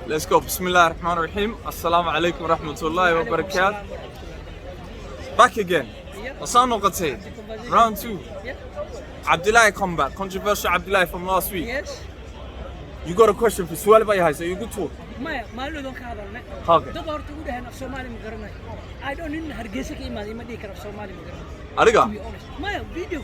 Let's go. Bismillah ar-Rahman ar-Rahim. Assalamu alaikum wa rahmatullahi wa barakatuh. Back again. Soo noqotay. Round two. Abdullahi comeback. Controversial Abdullahi from last week. Yes. You got a question for su'aal baa haysa. You good talk. Maya, maalin ka hadalnay. Okay. Dad horta ugu dhaheen af Soomaali ma garanayo. I don't nin Hargeysa ka imaaday ma dhihi karo af Soomaali ma garanayo. Adiga? To be honest. Maya, video.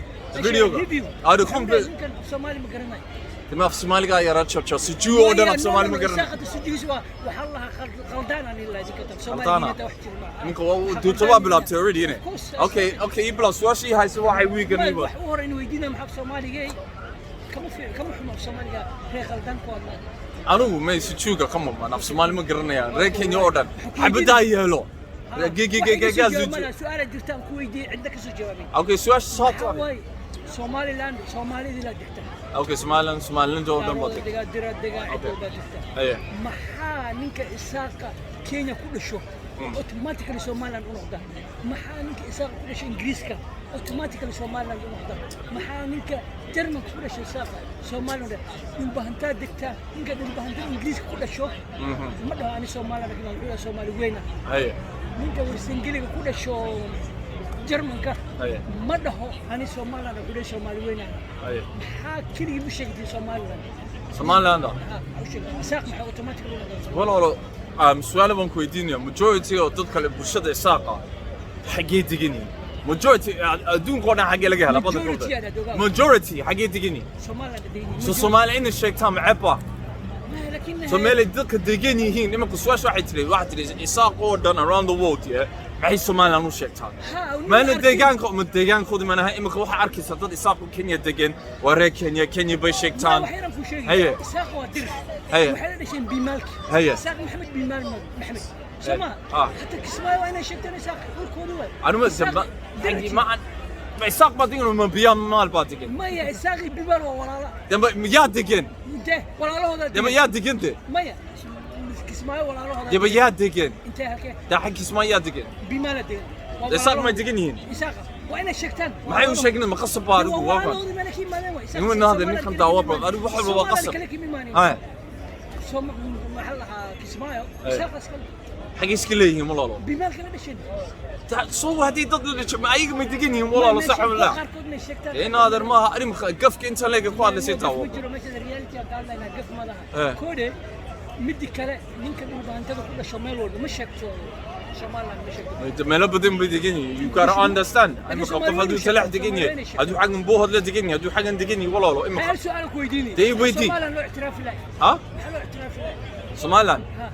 Video-ga? Review. Ah, the Waxaan ninkan af Soomaali ma garanayo. Dima af Soomaaliga yara chapcha. Sujuu oo dhan af Soomaali ma garanayo. Saaqada sujugiisa waa waxaa la lahaa qaldaan aan ilaa idinka af Soomaali Qaldaana? inta wax jiro maaha. Ninka waa duuta waa bilaabtay already, innit? Of course. Okay, ii bilaab su'aashii haysa waxay wiigan Maya, iba. wax u hore in weydiinaya maxaa af Soomaaliga kama fiic kama xumo af Soomaaliga reer qaldaan ku hadlaa. Anigu may sujuuga ka maqan af Soomaali ma garanayaan. Reer Kenya oo dhan. Xabadaa yeelo. Ge ge ge ge ge suju. Su'aala jirta aan ku weydiiyey cidna ka soo jawaabay. Okay, su'aasha soo Waxaa taabay. waaye Somaliland Soomaalidii la degta. Okay, Somaliland, Somaliland oo dhan baa Daarooda degta. Degaa dira degaa cid walbaa degta. Aye. Maxaa ninka Isaaqa Kenya ku dhasho automatically Somaliland u noqda? Maxaa ninka Isaaqa ku dhasho Ingiriiska automatically Somaliland u noqda? Maxaa ninka Jarmalka ku dhasho Isaaqa Somaliland u noqda? Dhulbahantaa degtaa, ninka dhulbahanta Ingiriiska ku dhasho ma dhaho ani Somaliland laakiin wuxuu dhahaa Soomaali weyna. Aye. Ninka Warsangeliga ku dhasho Jarmalka Aye. ma dhaho ani Somaliland, wuxuu dhahay Soomaali weyna. Aye. Maxaa keligii u sheegtay Somaliland? Somaliland. Maxaa u sheegtay Isaaq maxaa automatically u noqda? Walaalo, su'aal baan ku weydiinaya. Majority oo dadka bulshada Isaaqa xaggee degan yihiin? Majority adduunka oo dhan xaggee laga helaa Majority badankooda? Aad ogaa. Majority xaggee degan yihiin? Somaliland degan. So Soomaali inay sheegtaan maceeb baa? Laakiin So meelay dadka degan yihiin imanka su'aasha waxay tiri Isaaq oo dhan around the world, yeah, maxay Somaliland u sheegtaan? Ha, maana deegaanka ma deegaankooda manaha iminka waxaa arkaysa dad Isaaq oo Kenya degan waa reer Kenya, Kenya bay sheegtaan. Wax yaran ku sheegay. Haye. Isaaq waa dir. Haye. Waxay la dhasheen Biimaalki. Haye. Isaaq Maxamed Biimaal Maxamed soo ma Ah. حتى Kismaayo waa inay sheegtaan Isaaq dhulkooda waay. Anuma Isaaq ma ma Isaaq baa degan ma biyaa maal baa degan? Maya, Isaaq iyo Biimaal waa walaala. Dema yaa degan? Intee walaalahooda? Dema yaa degan de? Maya, Kismaayo walaalahooda. Dema yaa degan? Intee, halkee? Daa xag Kismaayo yaa degan? Biimaala degan. Waa Isaaq ma walaalahooda. Degan yihiin? Isaaqa waa inay sheegtaan. Maxay u sheegeen? Ma qasab baa adigu waa walaalahooda meela ka yimaadeen waay. Niman hada ninkan daawa bro adigu wax walba waa qasab. Kale ka yimaadeen. Haya. Soo maxaa la lahaa Kismaayo Haye. Isaaqa iska Xagay iska leeyihiin walaalo? Biimaal kala dhasheen. Soo haddii dad la dhashay ma ayaga ma degan yihiin walaalo, sax wala? Qaarkood may sheegtaan. Inaader maaha arrin gafka inta leega ku hadlaysay taa. Ma jiro meesha reality aan ka hadlaynaa, gaf ma laha. Eh. Koode midi kale ninka dhulbaantada ku dhasho meel walba ma sheegto Somaliland, ma sheegto. Meelo badan bay degan yihiin, you gotta understand. Imika qof hadduu Talax degan yahay, hadduu xaggan Buuhood la degan yahay, hadduu xaggan degan yahay walaalo imika. Hal su'aal ku weydiinay. Dee weydii. Somaliland loo ictiraafi lahay? Ha. Maxaa loo ictiraafi lahay? Somaliland? Ha.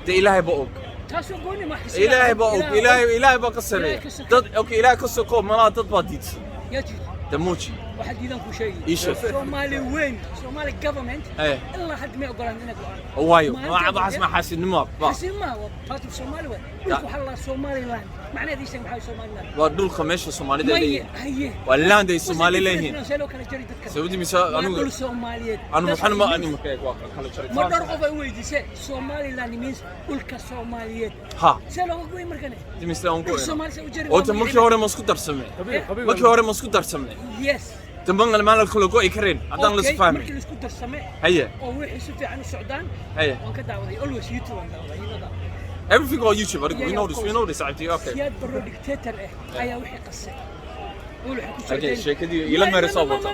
Dee Ilaahay ba og. Taasoo gooni ma xisbi. Ilaahay ba og, Ilaahay baa ka sameeya. Ilaahay ka sokeeya. Dad okay, Ilaahay ka soko malaa dad baa diidsan. Yaa jiid? Damuuji. Waxaa diidan ku sheegi. Ii sheeg. Soomaali weyn, Soomaali government Eh. ilaa hadda may ogolaan inay go'aan. Waayo Maalinta waxaas ma xaasidnimo ba? Xasin ma waa part of Somali waay. Dhulku waxaa la lahaa Somaliland. Macnaheed ii sheeg, maxaa Somaliland? Waa dhulka meesha Soomaalida Maye leeyihiin. Haye. Waa land ay Soomaali leeyihiin. See loo kala jari dadka? Saudi mise Waa anigu dhul Soomaaliyeed. anigu That's waxaan ma what it anigu means. waa kala jaritaan. Ma dhowr qof ay weydiisay Somaliland means dhulka Soomaaliyeed. Ha. See looga goy markane? Mise aan Dhulka ku Soomaali see u jari? oo markii hore ma isku darsamay? Markii hore ma isku darsamay? Yes. Damban maan la kala go'i karin haddaan la Okay, isfahmin. Markii la isku darsamay Haye. oo wixii si fiican u socdaan. Haye. Waan ka daawaday always YouTube waan daawaday, you know that. Everything on YouTube adigu. Yeah, We yeah, know of this, we course. know this, Abdi. Okay. Siyaad Barro dictator ah ayaa wixii qasay. Okay, sheekadii ila meeraysaa wata.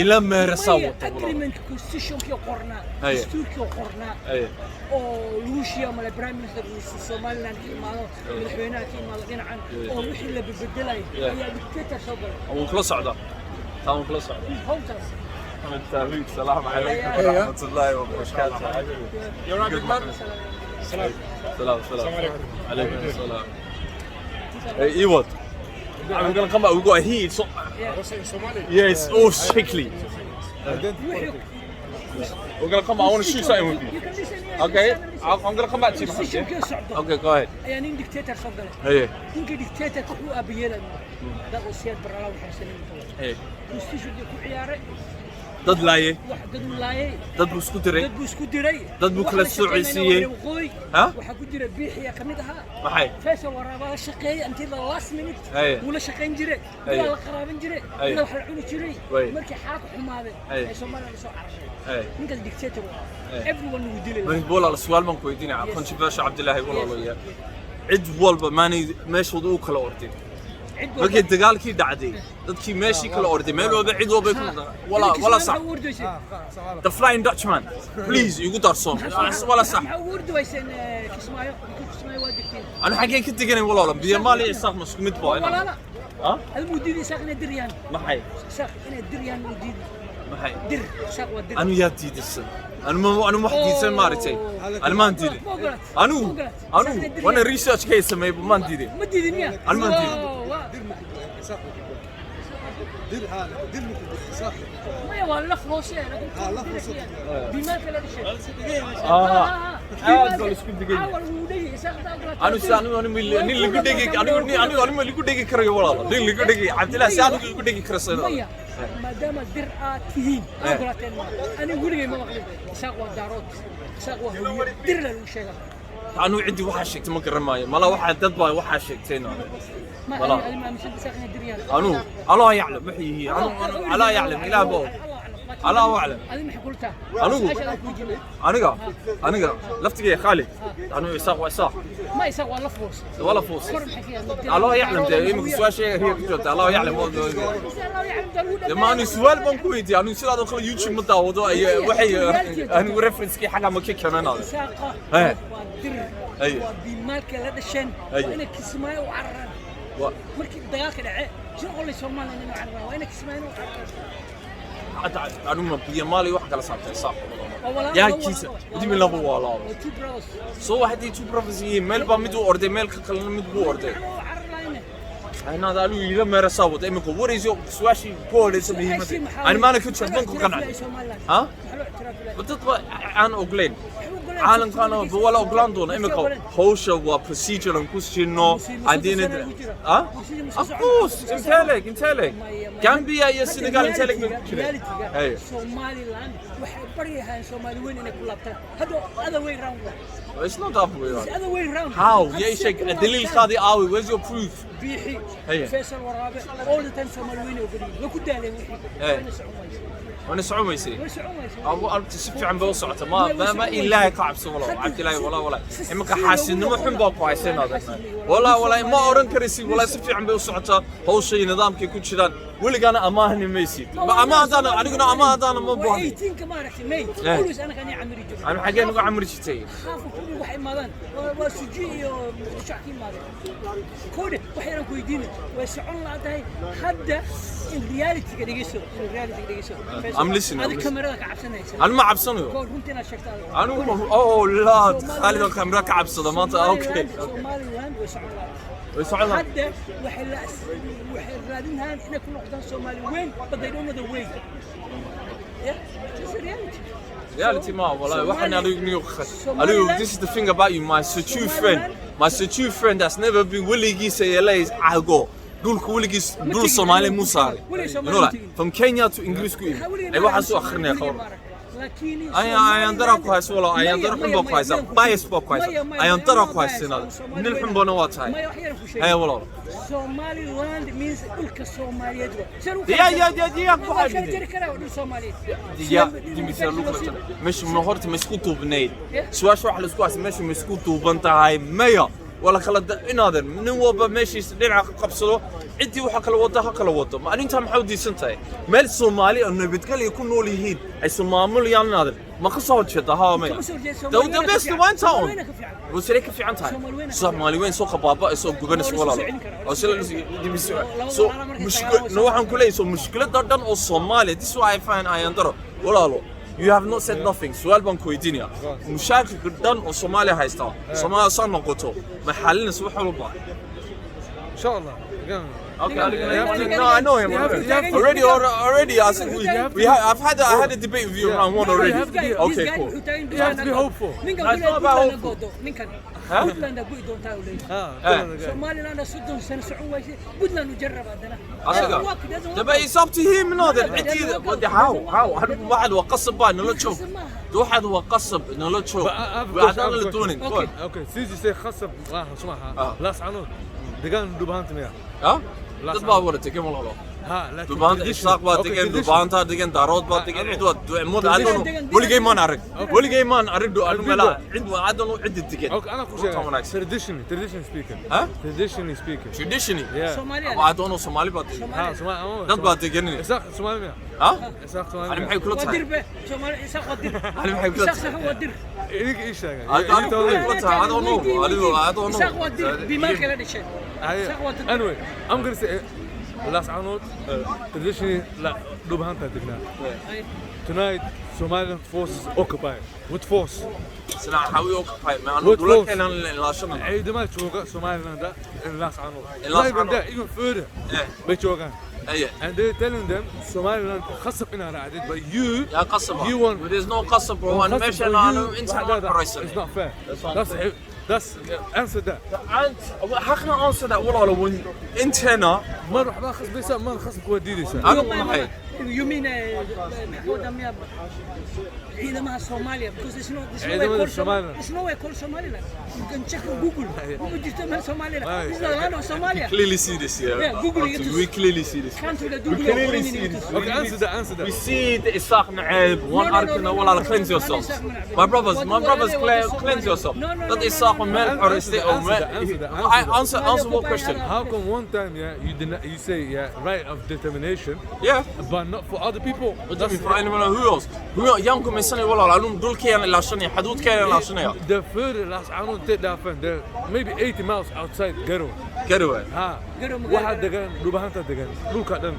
Ila meeraysaa wata, walaal. Agreement constitutionkii qornaa, Haye. dastuurkii qornaa Haye. oo lagu shiiyo male prime minister uu Somaliland ka imaado, madaxweynaha ka imaado dhinacan oo wixii la bedbedelay ayaa dictator soo galay. Waan kula socdaa taa, waan kula socdaa. Hawtaas. السلام عليكم ورحمة الله وبركاته. You're right, big man. سلام سلام عليكم السلام. Hey, Ewald. I'm gonna come back. We got a heat. So, What's it in Somali? Yeah, it's all sickly. Wixii We're gonna come back. I want to shoot something with you. You can listen, yeah, Okay, listen, listen. I'm gonna come back to you, Mohammed, Constitutionkii yeah? socdo Okay, go ahead. Ayaa nin dictator soo galay. Hey, ninkii dictatorka wuxuu aabayeelay dad uu Siyaad Barre waxay sameeyeen. Hey. Constitutionkii ku ciyaaray. Dad laayay. Wax dad uu laayay. Dad buu isku diray. Dad buu isku diray. Dad buu Wax kala la shaqeynayna soocaysiiyey. waa waqooyi. Ha? Waxaa ku jira Biixiya ka mid ahaa. Maxay? Faysal Waraabaa la shaqeeyay until the last minute. Wuu la shaqayn jiray. Bilaa la qaraaban jiray. Bilaa wax la cuni jiray. Markii xaalku xumaaday ay Soomaaliya soo carartay. Ninkaas dictator waa. Everyone wuu dilay. Marka walaal, su'aal baan ku weydiinaya. Yes. Controversial Cabdilaahi, walaalayaal, cid walba maanay meeshooda u kala orday. Cid walba. Markii dagaalkii dhacday, dadkii meeshii kala orday, meel walba cid walba ku wala wala sax. Maxaa ugu ordayseen? The Flying Dutchman, please, igu darsoon wala sax. Maxaa ugu ordi wayseen Kismaayo? Ninka Kismaayo waa degteen. Anu xaggeen ka deganay, walaalo? Biyomaali, Isaaq ma isku mid baa? Walaala. Ha? Adigu diidi Isaaq inay dir yahan. Maxay? Isaaq inay dir yahan uu diidi. Maxay? Dir, Isaaq waa dir. Anu yaa diidisan? Anu ma anu wax diidsan maaragtay? Anu maan diidin. Ma ogolaat. Anu Ma ogolaat. Anu Isaaq inay dir wana yahan. Research kay sameeyay, maan diidin. Ma diidin miya? Anu maan diidin. Oh, dir هذا dir صح. Maya, waa laf hoose laakiin Ah, laf hoose. Biimaalka la dhashay. Aad baa la isku degan yahay. Cawal wuu dhegi Isaaq daa ogolaat. Anu si anu nin lagu dhegi anu nin anu ma lagu dhegi karayo, walaalo. Nin lagu dhegi Cabdillahi si anu lagu dhegi karo sida. Maya, maadaama dir aad tihiin ogolaateen ma aniga weligay ma maqlin Isaaq waa Daarood, Isaaq waa Hawiye. Dir la lagu sheegaa. Anu ciddi waxaa sheegtay ma garan maayo. Mala waxaa dad baa waxaa sheegtayna. Ma Wala. adi ma aaminsan Isaaq inay dir yahan? Anu الله يعلم waxay yihiin. Anu الله يعلم, ilaah baa og. الله أعلم. Adi maxay kula tahay? Anigu? Su'aasha aan ku weydiinay. Aniga laftigay Khalid, anu Isaaq waa Isaaq. Ma Isaaq waa laf hoose. Waa laf hoose. Kor maxay ka yahay? الله يعلم dee imika su'aasha hiya ku jirta, الله يعلم. الله يعلم daa lagu Dee ma anu su'aal baan ku weydiiyey. Anu sidaadoo kale YouTube ma daawado ay waxay anu reference-kii xagga ma ka keenanayo. Isaaqa waa dir. Waa Biimaalka la dhasheen. Waa inay Kismaayo u cararaan. Markii dagaalka dhace si qolay Soomaaliya inay u cararaan, waa inay Kismaayo u cararaan. Hadda anu ma Biyomaali wax kala saabtay Isaaq? Waa walaalo, Yaa laba kiisa walaalo. Dimi laba walaalo. Waa two brothers. Soo waxay two brothers yihiin, meel baa mid u orday, meel ka kalena mid buu orday. Maxaa u cararayne? Anaada anigu ila meerasaa wada imika warayso su'aashii ku horeysa muhiimadda. Ani maana ka jawaab ku qancay. Ha? Dad ba aan ogolayn caalamkaana waa la ogolaan doona. Imika hawsha waa procedure aan ku siino haddiina ha. Of course, intee leeg Gambia iyo Senegal intee leeg bay ku jireen? Hey. Somaliland waxay baryahaan Soomaali weyn inay ku laabtaan. Hadda other way round. It's not that way round. Other way round. How? Hadda Yeah, si sheeg ku laabtaan. Daliilkaadii aawi? Where's your proof? Biixi, Hey. Faysal Waraabe, all the time Soomaali weyn oo geliyo way ku daaleen wixii. Wayna socon wayse. Wana socon weysay. Way socon wayse. Abu aragti si fiican bay u socota. Ma Ilaahay ka cabso, walaal Cabdilaahi. Walaa imika xaasidnimo xun baa ku haysan adag. Walaa ma oran karaysid walaa si fiican bay u socotaa hawsha iyo nidaamkay ku jiraan. Weligaana amaahni maysid. Ma ama haddaana aniguna ama haddaana ma Waa baahni. 18ka maaragtay May. Always anaga anay camiri jirnay. Anu xaggeen uga camri jirtay? Khaafu kulli waxay imaadaan waa suji iyo Muqdisho ka imaadeen koodhe. Wax yaraan ku weydiinay, way socon laadahay hadda. In reality-ga dhegeyso, in reality-ga dhegeyso. I'm listening, I'm Adi listening. Kamerada ka cabsanaysa. Anu ma cabsanayo. Koor, runtii inaad sheegto adiga. Anu oh la Khalid oo kamera ka cabsada maanta. Okay. Somaliland way socon laadahay. Way socon laadahay. Hadda waxay raadinayaan inay ku noqdaan Soomaali weyn, but they don't know the way. Yeah, it's a reality. Reality ma wallahi waxaan anigu niyo anigu this is the thing about you, my Suchu friend, my Suchu friend that's never been weligiisa yeelay cago dhulka, weligiis dhul Soomaali muu saaray. You know, like from Kenya to English ku imi ay waxaan soo akhrinaya khawr. Ayaan dara ku hayso, walaal. Ayaan dara xun baa ku haysa, bias baa ku haysa, ayaan dara ku haysa, nin xun baana waa tahay. Haya, walaal. Somaliland means dhulka Soomaaliyeed waa. Ya ku Waa kala xadidey. jari karaa, waa dhul Soomaaliyeed. Ya dimisana lagu kala jara meesha ma horta ma isku duubnayd? Su-aasha waxa la isku haysa, meesha ma isku duuban tahay? Maya, wala kala inaadan nin walba meeshiisa dhinaca ka qabsado, ciddii waxa kala wada ha kala wado. Ma arrintaa maxaa u diisan tahay? Meel Soomaali oo nabadgelya ku nool yihiin ay Soomaaliyan, inaadan ma ka soo horjeeda? Haa, maya? Kama soo horjeedo. The best one town. Soomaali ka fiican. Wasirey ka fiican tahay. Soomaali weyn. Soomaali weyn soo qabaaba soo gubanaysa. Waa la Walaalo. soo celin karaa. Oo sila Laba so walaalo markay mushkil dagaalaan no waxaan ku leeyahay, so mushkiladda dhan oo Soomaaliya, this is why I find ayaan daro, walaalo. You have not said nothing. Su'aal baan ku weydiinaya. Mushaakilka dhan oo Soomaaliya haysta, Soomaaliya soo noqoto, ma xalinaysa wax walba? ان شاء الله. Okay, no, I know him. Already, already. I said we have, I had a debate with you round one already. have to be- Okay, cool. You have to be hopeful. Ninkan It's not about Puntland hopeful. Godo ninkan. Huh? Puntland go'i doontaa uu leeyahay. Ah, Somaliland 30 sano socon waysay, Puntland u jarrab haddana. Asaga. Doesn't work, doesn't work. But it's up to him, no? Then cidii, what the how waxaad waa qasab baa nala joog. Qasab maaha. Waxaad waa qasab nala joog. But I have a question, I have Waxaan a la doonin. question. Okay. Okay, since you say khasab maaha sumaha. Ah. Laascanood degaan Dhulbahante miya? Ha? Laas Dad baa wada degan, walaalo. Ha, laakiin Dhulbahanta tradition- Isaaq baa Okay, degan, tradition. Dhulbahanta degan, Daarood baa degan, cid waa mud, I don't know. Weligay maan arag. Weligay maan arag anu meelaha cid waa, I don't know cidda degan. Okay, anaa ku Runta sheegay. wanaagsan. Traditionally speaking. Huh? Traditionally speaking. Traditionally. Yeah. Soomaaliya. I don't know, Soomaali baa degan. Ha, Soomaali. Dad baa degan. Isaaq Soomaali miya? Ha? Isaaq Soomaali Ani miya? maxay kula Waa tahay? dir be Soomaali, Isaaq waa dir. Ani maxay kula Isaaq tahay? sax waa dir. Idinka ii sheegay. I don't know what I don't know. I don't know. Isaaq waa dir, bimaal kala dhashay. Isaaq waa dir. Anyway, I'm gonna say Laascanood traditionally la Dhulbahanta degnaa. Tonight, Somaliland forces occupy with force. Sina how we occupy, man. What Dhulalkeena ilaashana. Ciidamada jooga Somaliland in Laascanood. In Not even Laascanood. there, even further. Bay joogaan. Aye. And they're telling them Somaliland khasab inaa raacdid, but you Yaa qasab. You want There's no qasab, bro. And khasab meeshan for aanu you, inta waxaad aan leedahay, horaysanay. It's not fair. That's what I'm That's answer that. And how can I answer that, walaalo, when inteena Mar waxbaa khasbaysaa, mar khasabka waa diidaysaa. Anigu maxay? You mean maxaa wadaa miyaa ciidamaha Soomaaliya? Because there's no way Ciidamada called Somali. Somaliland. There's no way called Somaliland. You can check on Google. Google jirto meel Somaliland. Aye. This is the land of Somalia. Clearly see this here. Yeah, Google it. We clearly see this. Country that We Google clearly see this. Okay, answer that, answer that. We see the Isaaq nacayb. Waan No, no, no, arkana, no, no, walaal, no, cleanse no, yourselves. Isaaq ma nacayb. My brothers, my brothers, What cleanse yourself. No, Dad no, Isaaq no, no, meel no. xoreystay oo Answer meel that, answer that, I answer that. answer what question? How come one time, yeah, you deny, you say, yeah, right of determination, Yeah. but not for other people? What do you mean for anyone? Who else? Who else? Yaan kumaysanay, walaal? Anuu dhulkeena ilaashanaya, xuduudkeena ilaashanaya. The further Laascanood intay dhaafeen, they're maybe 80 miles outside Garowe. Garowe. Ha, Garowe magaalo. Waxaa degan Dhulbahanta degan dhulka dhan.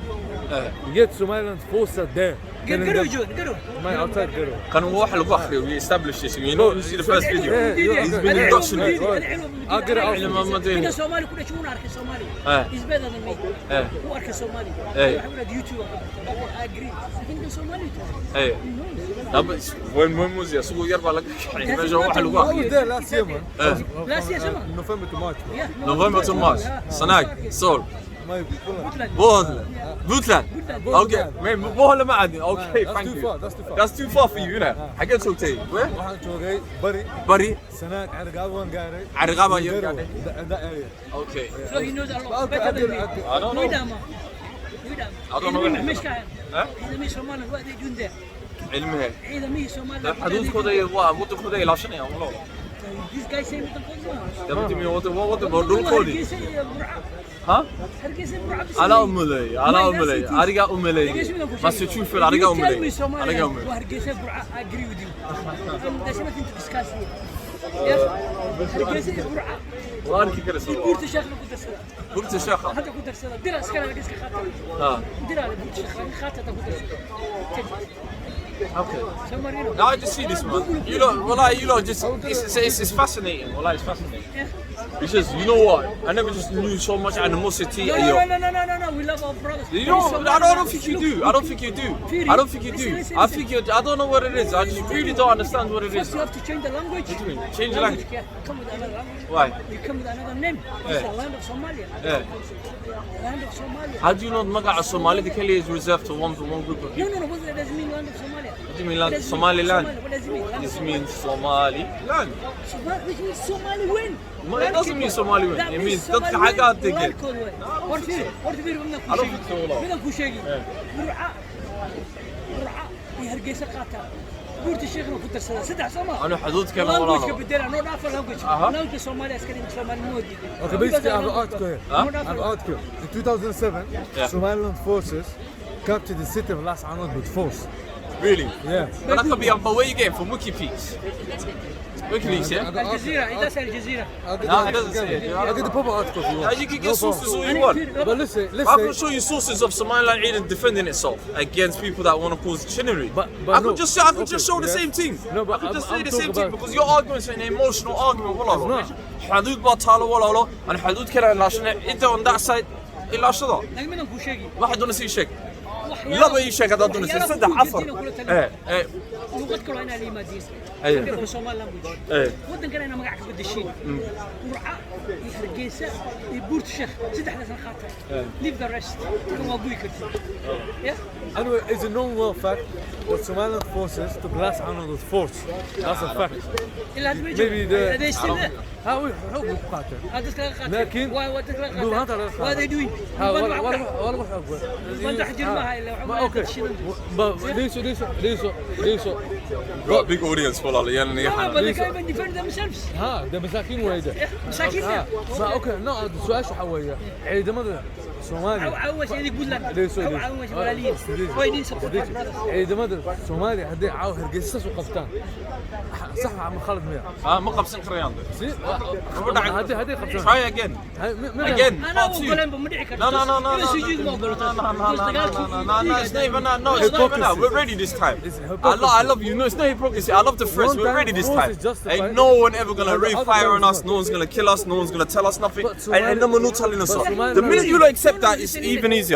Eh. Yet Somaliland forces are there telling Garow them- joog Garow. My outside Garowe. Kan wax lagu akhriyo, we established this. You know, you see the first video. Yeah, He's been indoctrinated. I'll get it out. Cilmi Ninka Soomaali ku dhashay wuuna arkay Soomaali. Eh. He's better than me. Eh. Wuu arkay Soomaali. Eh. Waxa uu yidhahdaa YouTube waa ka bartay. I agree. Laakiin ninka Soomaali Hey. But when was he? Isagoo yar baa laga kaxay meesha waxa lagu I akhriyo. was there last year, man. Eh. Last year, summer. November to March, man. Yeah, November to March. Sanaag, Sool, Maybe. Puntland. Buuhoodle, Puntland. Puntland. Okay, man, Buuhoodle ma aadin. Okay, That's thank too you. far, that's too far. That's too far for you, innit? Xagee joogtay? Where? Waxaan joogay Bari, Bari. Sanaag, Ceerigaabo waan gaaray. Ceerigaabo ayaan Garowe, gaadhay. That area. Okay. So he knows a lot I'll better than me. I don't know. Wuu dhaama. Wuu dhaama. I don't know. Ciidamihii meesha ka hayan. Huh? Ciidamihii Somaliland, what they doing there? Cilmihe. Ciidamihii Somaliland, what are they Xuduudkooda doing waa wadankooda ilaashanayaan, walaal. there? This guy say wadankooda maaha. Daba timi wadan waa wadan waa dhulkoodii. Hargeysa iyo Burco. Ha? Hargeysa iyo Burco. Anaa u maleeyay, anaa u maleeyay, adigaa u maleeyay. Master Chufil, adigaa u maleeyay. Adigaa u maleeyay. Waa Hargeysa, Burco, I agree with you. There's nothing to discuss here. Yes. Hargeysa iyo Burco. Waa arki karaysaa. Buurta Sheekhna ku darsada. Buurta Sheekha. Hadda ku darsada. Dira iskale iska qaata. Ha. Dira buurta Sheekha qaata ku darsada. Okay. Soo marino. No, I just see this, man. You lot, well, you lot just it's fascinating. Well, it's fascinating. Yeah. Because you know what? I never just knew so much animosity. No, and no, your- no. We love our brothers. You know, I don't think you do. I don't think you do. I don't think you do. Listen, listen, I listen. think you. I don't know what it is. I just really don't understand what it First, is. you have to change the language. What do you mean? Change the language? Yeah, come with another language. Why? You come with another name. It's Yeah. the land of Somalia. Yeah. Land of Somalia. How do you know magaca Soomaalida kaliya is reserved to one group of No, people? no. What does it mean, land of Somalia? What do you mean land? What does it mean? Somaliland. Somalia. What does it mean? Land of This Somalia. means Somaliland. Which means Somali win. It doesn't mean Somali win. That It means means dadka Somali win. xaggaa degan. Walaalkood way. War fiiri, war fiiri, midaan kuu I don't sheegi. think so, walaal. Midaan kuu sheegi. Burca iyo Hargeysa qaataa. Buurta Sheekhna ku darsadaa. Saddex soo ma? Anu xuduudkeena Language-ka walaalo. bedela, noo dhaafa language. Aha. Language Soomaaliya iska dhig, Soomaali ma wadiidin. Okay, basically, I have an article here. Huh? Noo I dhaafa. have an article. In 2007, Yeah. Somaliland forces captured the city of Las Anod with force. Really? Yeah. But that could be, but where you getting from? WikiLeaks? WikiLeaks, yeah? I got Al Jazeera, it does Al Jazeera. I'll get No, the it doesn't say it. I'll get the proper article if you want. Yeah, you can get No sources problem. all you want. But listen, let's I can say show you sources of Somaliland Aiden defending itself against people that want to cause chinery. But I could no. just I could Okay, just show the yeah. same thing. No, but I could just say I'm the same talking thing about- because your argument's an emotional argument. Walaalo. It's Xuduud baa taalo, walaalo, and xuduud kale ilaashanay. Inta on that side, Ilaashada. Laakiin midaan kuu sheegi. Waxaad doonaysa ii sheeg. Waxyaalo- Laba ii sheeg haddaad doonaysa, waxyaalo saddex, ku afar. jirtiin oo kula talin. Eh, eh. Luqad kaloo inaa la yimaadiin. Aye. Somali language. Waddankana inaa magac ka bedeshiin. Burca iyo Hargeysa iyo Buurta Sheekh saddexdaasna qaata. Leave the rest. Kan waa guyi kartid. Yeah? Anyway, it's a known well fact that Somaliland forces took Las Anod with force. That's a fact. Ilaa hadda may Maybe joogaan. the- Are they still there? Ha, way xoog bay ku qaateen. Ah, dadka laga qaatay. Laakiin Waa dadka laga Dhulbahanta qaatay. laga What are they doing? Ha, Dhulbahanta wala wax wala ku dhac. wala xoog bay. Dhulbahanta wax jir maaha ilaa waxa Ma waaye okay. dad shidan. Ba dhegeyso, dhegeyso, dhegeyso, dhegeyso. Got a big audience, walaalayaal. No, but they can't even defend themselves. Ha, de masaakiin weeye. Yeah, masaakiin. Ha, ma okay, no, su-aasha waxaa weeye ciidamada Soomaaliya Caawa idin Puntland. dhegeyso, Caawa walaalihiin. Waa idin support brothers. Ciidamada Soomaaliya hadday caawa Hargeysa saas u qabtaan, sax ama khalad miya? Ah, ma qabsan karayaan. Si haddii qabtaan. Try again. Again. Anaa Part two. ogoleen ba ma dhici karto. No. USG ma ogolo taas. No, no, no, no, no, no, no, it's not even that. No, it's not even that. We're ready this time. It's I love you. No, it's not hypocrisy. I love the threats. One We're time ready this force time. is justified. Ain't no one ever gonna But the rain other fire time on is us. not. No one's gonna kill us. No one's gonna tell us nothing. But And no one will telling us but off. Somali- The minute you don't accept that, it's even easier.